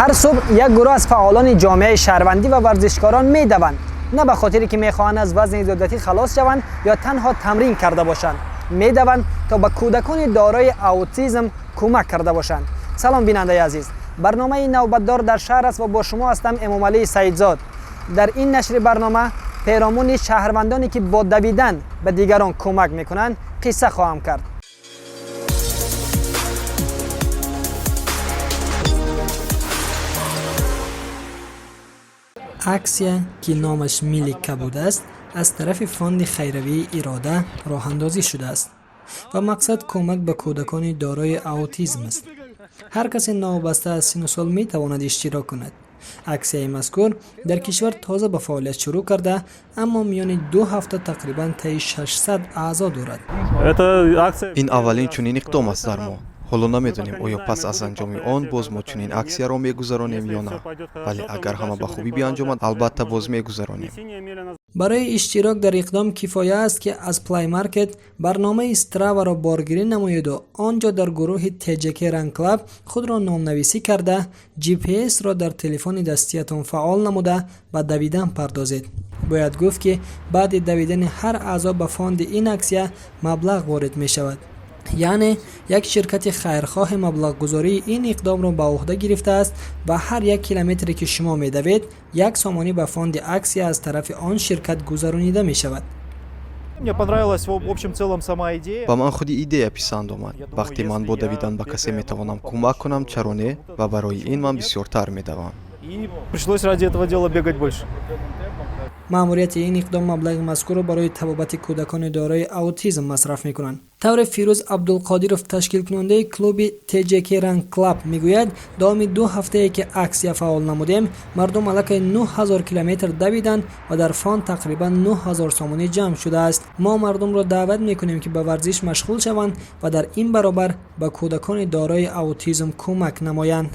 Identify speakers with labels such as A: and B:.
A: Ҳар субҳ як гурӯҳ аз фаъолони ҷомеаи шаҳрвандӣ ва варзишкорон медаванд, на ба хотире ки мехоҳанд аз вазни зиёдатӣ халос шаванд ё танҳо тамрин карда бошанд. Медаванд то ба кӯдакони дорои аутизм кӯмак карда бошанд. Салом, бинандаи азиз, барномаи навбатдор дар шаҳр аст ва бо шумо ҳастам Эмомалии Саидзод. Дар ин нашри барнома перомуни шаҳрвандоне ки бо давидан ба дигарон кӯмак мекунанд қисса хоҳам кард.
B: Аксия, ки номаш Мили кабуд аст, аз тарафи фонди хайравии Ирода роҳандозӣ шудааст ва мақсад кӯмак ба кӯдакони дорои аутизм аст. Ҳар касе новобаста аз синну сол метавонад иштирок кунад. Аксияи мазкур дар кишвар тоза ба фаъолият шурӯъ карда, аммо миёни 2 ҳафта тақрибан таи 600 аъзо дорад.
C: Ин аввалин чунин иқдом аст дар мо. Ҳоло намедонем, оё пас аз анҷоми он боз мо чунин аксияро мегузаронем ё на, вале агар ҳама ба хубӣ бианҷомад, албатта, боз мегузаронем.
B: Барои иштирок дар иқдом кифоя аст, ки аз Play Market барномаи Страваро боргирӣ намоеду он ҷо дар гурӯҳи TJK Run Club худро номнависӣ карда, GPS-ро дар телефони дастиятон фаъол намуда, ба давидан пардозед. Бояд гуфт, ки баъди давидани ҳар аъзо ба фонди ин аксия маблағ ворид мешавад, яъне як ширкати хайрхоҳи маблағгузории ин иқдомро ба ӯҳда гирифтааст ва ҳар як километре ки шумо медавед, 1 сомонӣ ба фонди аксия аз тарафи он ширкат гузаронида мешавад.
D: Мне понравилась в общем целом сама идея.
C: Ба ман худи идея писанд омад. Вақте ман бо давидан ба касе метавонам кӯмак кунам, чаро не? Ва барои ин ман бисёртар медавам.
D: И пришлось ради этого дела бегать больше.
B: Маъмурияти ин иқдом маблағи мазкурро барои табобати кӯдакони дорои аутизм масраф мекунанд. Тавре Фирӯз Абдулқодиров, ташкилкунандаи клуби TJK Run Club, мегӯяд, давоми 2 ҳафтае ки аксия фаъол намудем, мардум аллакай 9000 километр давиданд ва дар фонд тақрибан 9000 сомонӣ ҷамъ шудааст. Мо мардумро даъват мекунем, ки ба варзиш машғул шаванд ва дар ин баробар ба кӯдакони дорои аутизм кӯмак намоянд.